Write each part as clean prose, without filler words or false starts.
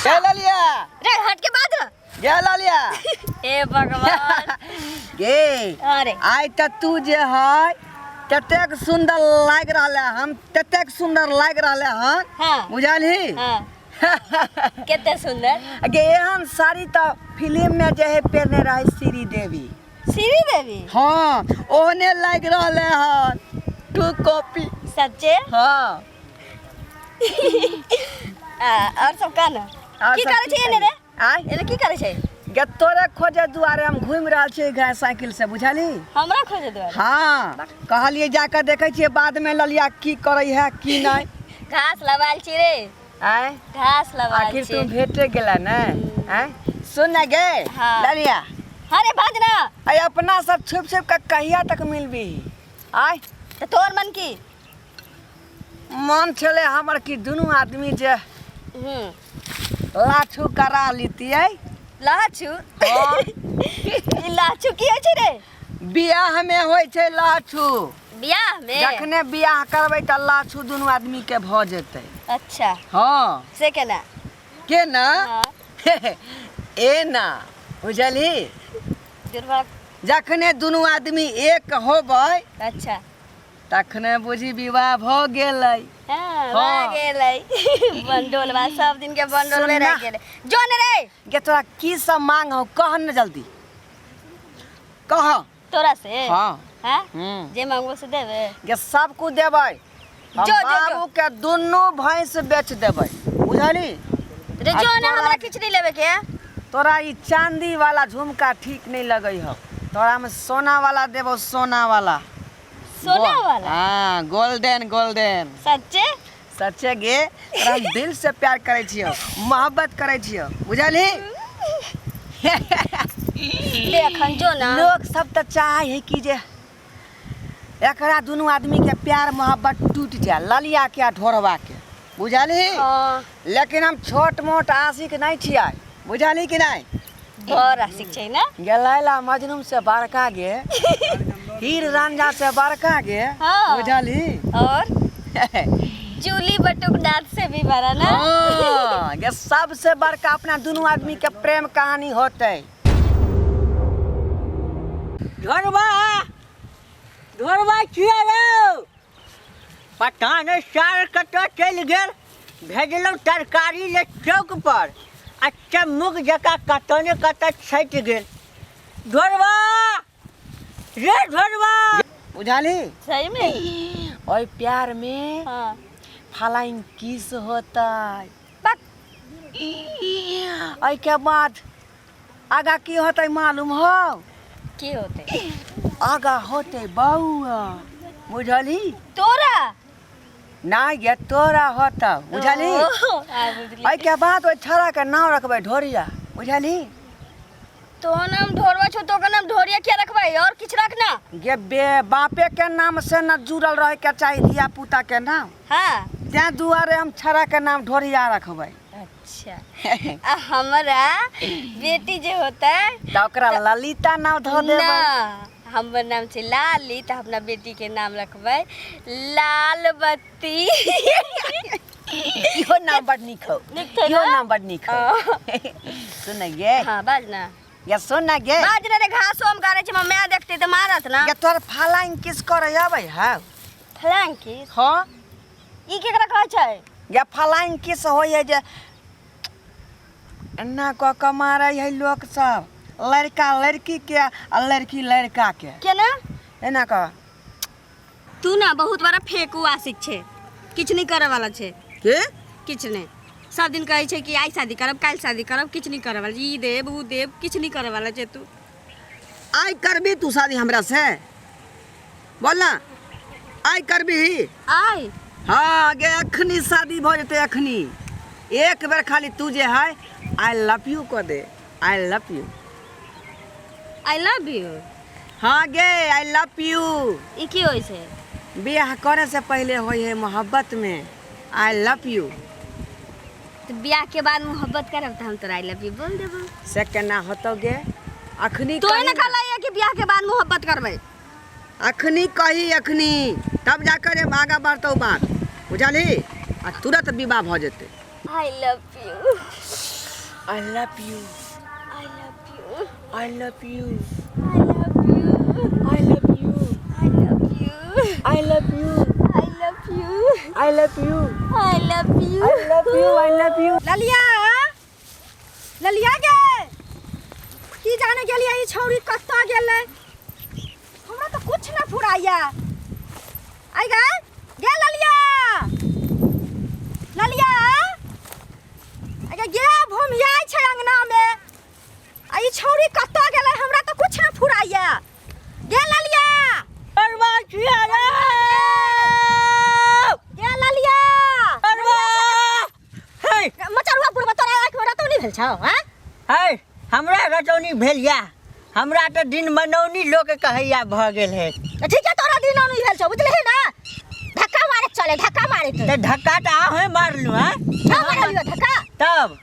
गे ललिया। रे हट के बाज। गे ललिया। हे भगवान। गे। अरे। आइ तऽ तू जे है ततेक सुंदर लागि रहल है, हम ततेक सुंदर लागि रहल हन। हाँ। बुझलही? हाँ, कते सुंदर। गे एहन साड़ी तऽ फिल्म में जे है पेरने रहे श्री देवी। श्री देवी? हाँ, ओहने लागि रहल हन, टू कॉपी। सच्चे? हाँ। आ, और सब का ना? और की सब करै की छै एने रे? आय? एने की करै छै? गे तोरे खोजे दुआरे हम घूमि रहल छियै गाय साइकिल से, बुझलही? हमरा खोजे दुआरे? हाँ, कहलियै जाकऽ देखै छियै बादमे ललिया की करै है की नहि। घास लवाल छी रे। आय? घास लवाल आखिर छी। तू भेटे गेला ने? आय सुन ना गे। हाँ। ललिया। अरे बाज ना। अरे अपना सब छुप छुप के कहिया तक मिलबी? आय? तऽ तोर मन की? मन छलै हमर कि दुनू आदमी जे लाछू करा लितियै। लाछू? हाँ। ई लाछू की होइ छै रे? बियाह में होइ छै लाछू। बियाह में? जखने बियाह करबै तऽ लाछू दुनू आदमी के भऽ जेतै। अच्छा। हाँ। से केना? केना? हाँ। एना, बुझलही? दुर्भाग। जखने दुनू आदमी एक होबै। अच्छा। तखने बुझी विवाह भऽ गेलै। हाँ, हाँ। भऽ गेलै। बंडोलवा सब दिन के बंडोलवे रह सुनना। गेलै। जो ने रे। गे तोरा की सब मांग हौ, कह न जल्दी कह। तोरा से? हाँ। हाँ? हम्म। जे मांगबो से देबे? गे सब कुछ देबै हम। जो, जो, जो। बाबू के दुनू भैंस बेच देबै, बुझली? रे आ जो ने, तोरा- हमरा किछु नहीं लेबे के है। तोरा ई चांदी वाला झुमका ठीक नहीं लगै हौ, तोरा में सोना वाला देबौ, सोना वाला। सोना वाला? हाँ, गोल्डन गोल्डन। सच्चे? सच्चे गे, तोरा हम दिल से प्यार करै छियौ, मोहब्बत करै छियौ, बुझलही? ले अखन जो ना। लोग सब तऽ चाहै है कि जे एकरा दुनू आदमी के प्यार मोहब्बत टूट जाए, ललिया के आ ढोरवा के, बुझलही? हाँ। लेकिन हम छोट मोट आशिक नहीं छियै, बुझलही कि नहीं? बड़ आशिक छै ना? गे लैला मजनू से बड़का गे, हीर रांझा से बड़का गे। हाँ। बुझलही? और जूली बटुकनाथ से भी बड़ा ना? हाँ, गे सबसे बड़का अपना दुनू आदमी के प्रेम कहानी होते। ढोरबा, ढोरबा छियै रौ? पता नहि सार कतऽ चलि गेल। भेजलहुँ तरकारी ले चौक पर आ चम्मुक जकाँ कतऽ ने कतऽ छटि गेल। ढोरबा रे, ढोरबा! बुझलही? सही में? ओहि प्यार में हाँ। फलाइन किस होतै। बक। एहिके बाद आगा की होतै मालूम हौ? की होतै? आगा होतै बौआ, बुझलही? तोरा? नहि गे, तोरा होतौ, बुझलही? ओ, आ बुझली। एहिके बाद ओहि छौड़ाके नाम रखबै ढोरिया, बुझलही? तो नाम ढोरवा छौ तो ओकर नाम ढोरिया किया रखबै? और किछु रखना। गे बे बापे के नाम से न जुड़ल रहे के चाही धिया पुता के नाम। हाँ। तें दुआरे हम छौड़ा के नाम ढोरिया रखबै। अच्छा, आ हमरा बेटी जे होतै? तऽ ओकरा ललिता नाम धऽ देबै। ना, हमर नाम छै लाली, तऽ अपना बेटी के नाम रखबै लाल बत्ती। इहो नाम बड नीक हौ। नीक छै इहो ना? नाम बड नीक हौ। सुन गे। हाँ, बाज ना। या सुन ना गे। बाज ना रे, घासो हम गाड़ै छी, माय देखतै तऽ मारत ना। गे तोहर फलाइन किस करे आबै हौ? फलाइन किस? हाँ। ई केकरा कहै छै? गे फलाइन किस होइ है जे एना कऽ कऽ मारै है लोक सब, लड़का लड़की के आ लड़की लड़का के। केना? एना कऽ। तू ना बहुत बड़ा फेकू आशिक छै, किछु नहि करे वाला छै। के? किछु नहि, सब दिन कहै छै कि आइ शादी करब, काल्हि शादी करब, किछु नहि करे वाला, ई देब ऊ देब, किछु नहि करे वाला छै तू। आइ करबी तू शादी हमरा से? बोल ना, आइ करबी? आइ? हाँ गे, अखनी शादी भऽ जेतै अखनी। एक बेर खाली तू जे है I love you कऽ दे, I love you. I love you? हाँ गे, I love you. ई की होइ छै? बियाह करे से पहले होइ है मोहब्बत में I love you. तऽ बियाह के बाद मोहब्बत करब तऽ हम तोरा I love you बोल देबो। से केना होतौ गे? अखनी तो कही ने ना। कहलै कि बियाह के बाद मोहब्बत करबै। अखनी कही, अखनी, तब जाकर आगा बढ़तौ बात, बुझलही? आ तुरंत विवाह भऽ जेतै। I love you. I love you. I love you. I love you. I love you. I love you. I love you. I love you. I love you. I love you. I love you. I love you. I love you. Laliya, Laliya गे, की जाने गेलियै ई छौरी कतऽ गेलै, हमरा तऽ कुछ ना फुराइया। आइ गे, गे ललिया, ललिया, आइ गे, गे भूमियाइ छै अंगना में, आ ई छौरी कतऽ गेलै, हमरा तऽ कुछ ना फुराइया। गे ललिया, ढोरबा छियै रे। गे ललिया, ढोरबा हे। मचरुआ बुढ़बा, तोरा आँखिमे रतौनी भेल छौ? हँ हे, हमरा रतौनी भेल या? हमरा तऽ दिन मनौनी लोक कहैया भऽ गेल है। ठीक है, तोरा दिन नहीं भेल छौ, बुझलिही ना? धक्का मारे चले, धक्का मारे। तऽ धक्का तऽ अहें मारलू हैं। हम मारलियो धक्का? तब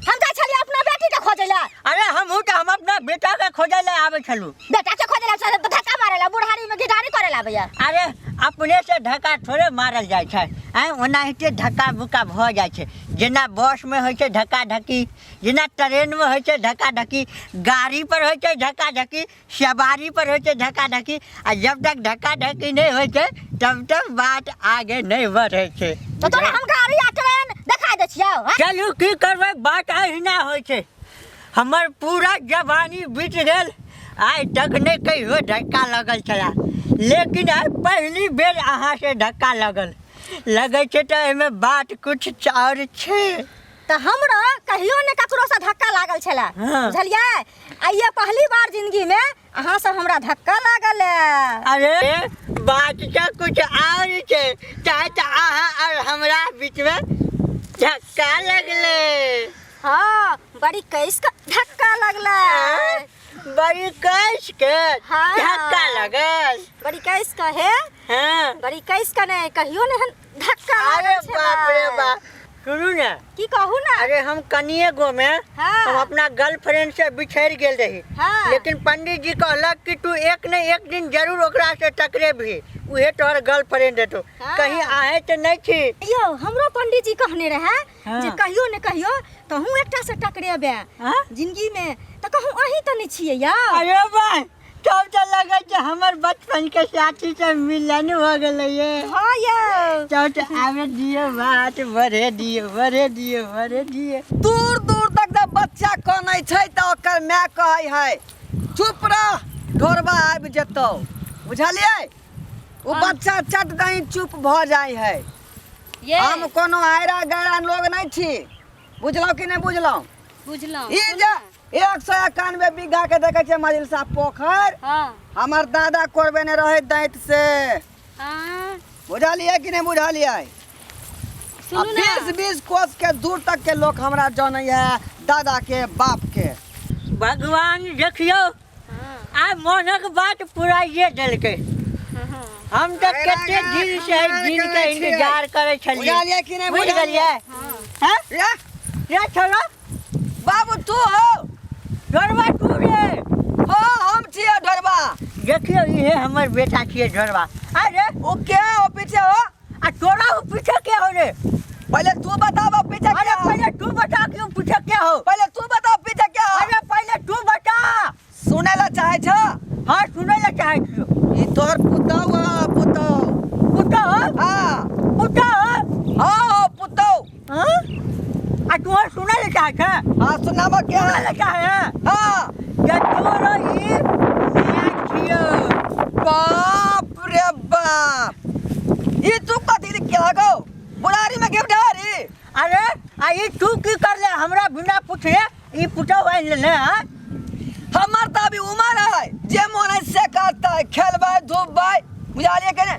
हम जाइ छलियै अपना बेटी के खोजै लए। अरे हमहूँ तऽ हम अपना बेटा के खोजै लए आबै छलहुँ। बेटा के खोजै लए आबै छलियै, धक्का मारे लए बुढ़ारी में गिटारी करे लए आबैया? अरे अपने से धक्का थोड़े मारल जाइ छै, आँय, ओनाहिते धक्का बुक्का भऽ जाइ छै। जेना बसमे होइ छै धक्का धक्की, जेना ट्रेनमे होइ छै धक्का धक्की, गाड़ी पर होइ छै धक्का धक्की, सवारी पर होइ छै धक्का धक्की, आ जब तक धक्का धक्की नहि होइ छै तब तक बात आगे नहि बढ़ै छै। तऽ तोरा हम गाड़ी आ ट्रेन देखा दै छियौ, हँ? चलू, की करबै, बात अहिना होइ छै। हमर पूरा जवानी बीत गेल, आइ तक नहि कहियो धक्का लगल छला, लेकिन आइ पहिली बेर अहाँसँ धक्का लगल। लगै छै तऽ एहिमे बात कुछ आओर छै। तऽ हमरा कहियो ने ककरो से धक्का लागल छला। हाँ। बुझलियै? आइये पहली बार जिंदगी में अहाँ से हमरा धक्का लागल है। अरे बात तऽ कुछ आओर छै, चाहे तऽ अहाँ आओर हमरा बीचमे धक्का लगलै। हाँ, बड़ी कैस के धक्का लगलै। बड़ी कैस के? हाँ। धक्का लगल। बड़ी कैस के हे। हाँ। बड़ी कैस के नहीं, कहियो ने धक्का अरे लागल छलै। बाप रे बाप, सुनू ने। की कहू ना? अरे हम कनिए गो में हम अपना गर्लफ्रेंड से बिछड़ गेल रही। लेकिन पंडित जी कहलक कि तू एक ने एक दिन जरूर ओकरा से टकरेबही, उहे तोहर गर्लफ्रेंड हेतौ। कहीं आहे तऽ नहि छी? यौ, हमरो पंडित जी कहने रहे जे कहियो ने कहियो तहूँ एकटा से टकरेबे जिंदगी में, तऽ कहूँ अहीं तऽ नहि छियै यौ? अरे वाह, तब तऽ लगै छै हमर बचपन के साथी से मिलन हो गेलै ये। हाँ यौ। तब तऽ आबे दियौ, बात बढ़े दियौ, बढ़े दियौ, बढ़े दियौ। दूर दूर तक जब बच्चा कनै छै तऽ ओकर माय कहै है, चुप रह, ढोरबा आबि जेतौ। बुझलियै? ओ बच्चा चट दही चुप भऽ जाइ है। ये हम कोनो आयरा गैरा लोग नहि छी, बुझलहुँ कि नहि बुझलहुँ? बुझलहुँ। ई जे 191 बीघा के देखै छियै मजिलसा पोखरि, हमर दादा कोरबेने रहै दैत से। बुझलियै कि नहि बुझलियै? आ सुनू ना। 20 20 कोस के दूर तक के लोग हमरा जानै है, दादा के बाप के। भगवान देखियौ, आइ मोनक बात पुराइए देलकै। हम तऽ अरे कते राजा, दिन से एहि खाना दिन के करै छियै। इंतजार करै छलियै। बुझलियै कि नहि बुझि बुझलियै? गेलियै? हँ। रे, रे छोड़ा। बाबू तू हो? ढोरबा तू रे? हाँ, हम छियै ढोरबा। देखियौ, इहे हमर बेटा छियै ढोरबा। अरे ओ के हो पीछे हो? आ तोरा ओ पीछे के हो रे? पहले तू बताब पीछे अरे के हो। पहले तू बता कि ओ पीछे के हो। पहले तू बताओ पीछे के हो। अरे पहले तू बता। सुनै ला चाहे छ? हाँ, सुनै ला चाहै छियौ। ई तोहर पुतहु ह, पुतहु। पुतहु? हाँ। पुतहु? हाँ, पुतहु। हाँ, आ तू सुनै ला चाहै छ? हाँ, सुनाब के सुनै है। ला चाहै है? हाँ। जे तोरो ई माय छियौ। बाप रे बाप, ई तू कथी के लगौ बुढ़ारी में गिफ्ट? अरे आ ई तू की करले, हमरा बिना पूछले ई पुतहु आनि लेले? हाँ। हमर तऽ अभी उमर है, जे मोन है से करतै, खेलबै धूपबै, बुझलियै के नहि?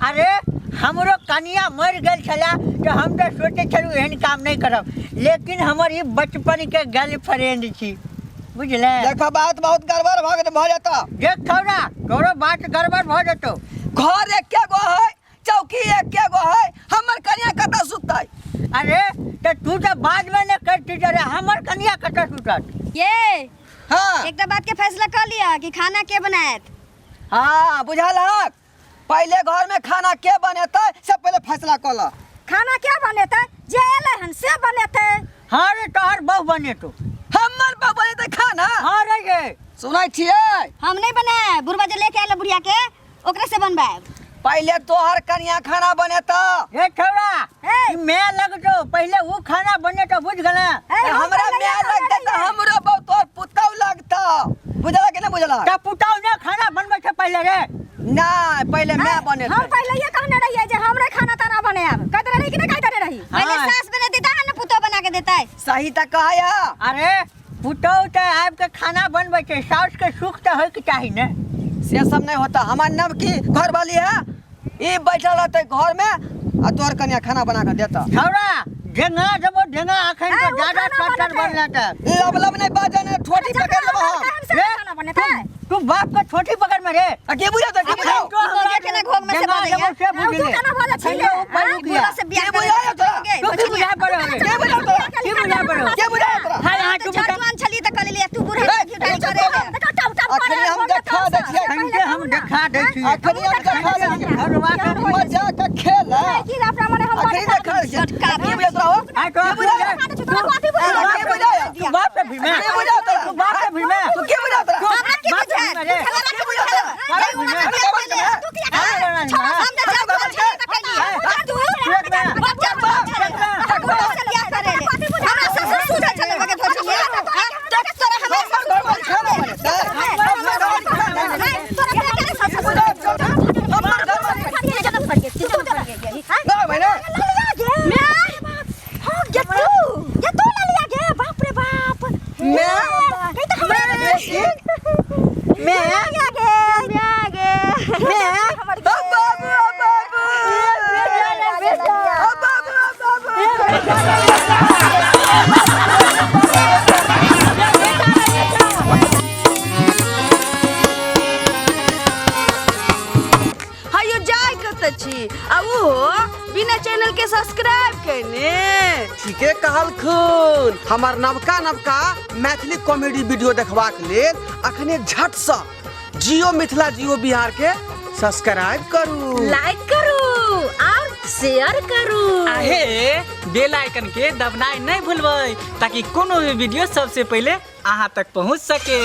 अरे हमरो कनिया मरि गेल छला तऽ हम तऽ सोचै छलहुँ एहन काम नहि करब, लेकिन हमर ई बचपन के गर्लफ्रेंड छी, बुझले? देखो, बात बहुत गड़बड़ भऽ गेल, भऽ जेतौ। देख छौड़ा, तोरो बात गड़बड़ भऽ जेतौ। घर एके गो है, चौकी एके गो है, हमर कनिया कतऽ सुततै? अरे तऽ तू तऽ बादमे ने करती, अरे हमर कनिया कतऽ सुतत? ये। हाँ। एकटा बात के फैसला कर लिया कि खाना के बनायत। हाँ, बुझल हक? पहले घर में खाना के बनेतै से पहले फैसला कऽ ल। खाना के बनेतै? जे एलै हन से बनेतै। हाँ रे, तोहर बहु बनेतो। हमर बहु बनेतै खाना? हाँ रे गे। सुनै छियै? हम नहीं बनाए, बुढ़वा जे लेके आयल बुढ़िया के ओकरे से बनवाएब। पहिले तोहर कनिया खाना बनेता। ए छौड़ा, ए। ई मैं लगतो पहिले ऊ खाना बनेतो, बुझ गेला? ए, हम हमरा पहिले माय कहने लगतै तऽ रहियै। हमरो बहु तोहर पुतहु लगतौ, बुझला कि नहि बुझला? त पुतहु ने खाना बनबै छै पहिले रे। नहि, पहिले माय हम बनेतै। पहिले ये कहने रहियै जे हमरे खाना ताना बनायब, कहते रही कि नहीं कहते रही? पहिले हाँ। सास बनेतै तहन ने पुतहु बना के देतै। सही तऽ कहै है। अरे पुतहु तऽ आबि के खाना बनबै छै, साउस के सुख तऽ होइके चाही ने। से सब नहीं होता। हमार नवकी घर वाली है, ई बैठल रहते घर में आ तोहर कनिया खाना बना के देता। छौड़ा, ढेंगा देबो ढेंगा, अखन ए, तो उ ज्यादा खाना टटर बनेतै। बनला तऽ। लब लब नहीं बाजे ने ठोटी पकड़ लेबो हम। रे, खाना बनेतै? तू बाप के छोटी पकड़ में रे। आ के बुझा तो, के अखन बुझाओ? तो हमरा के केना घोघ में से ढेंगा बाजैया? देबो से तू बुझले। केना बोलै छी अखन तो ऊपर हाँ? रुक गया। बुढ़वा से बियाह के करे बुझाओ तोरा? गे, तू की बुझा पड़ो रे? के बुझाओ तोरा? की बुझा पड़ो? के बुझाओ तोरा? हाय, हाय, तू तू बता। जवान छली तऽ कहलियै तू बूढ़ा ए, घी ढाल ए, करे। देखो, टप टप करे, अखनी हम घोघ में देखा टप दै से। छियै। अखन के हम देखा दै छियै। अखनी हम देखा दै छियै। घरवा के मजा के खेल है। की अपना मने हम अखनी देखा दै छियै। झटका के बुझा तोरा हो? आइ तो के बुझा? तोरा कथी बुझा? के बुझा? तू बाप के भीमे। के बुझा तोरा? तू बाप के भीमे। तू के बुझा तोरा? हमरा के बाप बुझाएत? के भीमे रे। तू हमरा के बुझा? बुझाएत? बाप के भीमे। तू किया हाँ, छौड़ा, हम तऽ जवान छली तऽ कहलियै। तू बच्चा बच्चा से बियाह करे ले। हमरा ससुर सुझल छलै बगे धोइ छलियै। हाँ? तोरा हमरा हमर घर वाली खाना बनेतै? हमर घर वाली खाना बनेतै? तोरा के ससुर हमर घर वाली ना बहिना। मैं मैं ओ बाबू, ओ बाबू, ओ बाबू, ओ बाबू। हयो जाय कतऽ छी आ ओहो बिना चैनल के सब्सक्राइब केने? ठीके कहलखुन। हमर नवका नवका मैथिली कॉमेडी वीडियो देखबाक लेल अखने झटसँ जियो मिथिला जियो बिहार के सब्सक्राइब करू, लाइक करू और शेयर करू। आहे बेल आइकन के दबनाइ नहीं भूलबै ताकि कोनो भी वीडियो सबसे पहले अहाँ तक पहुँच सके।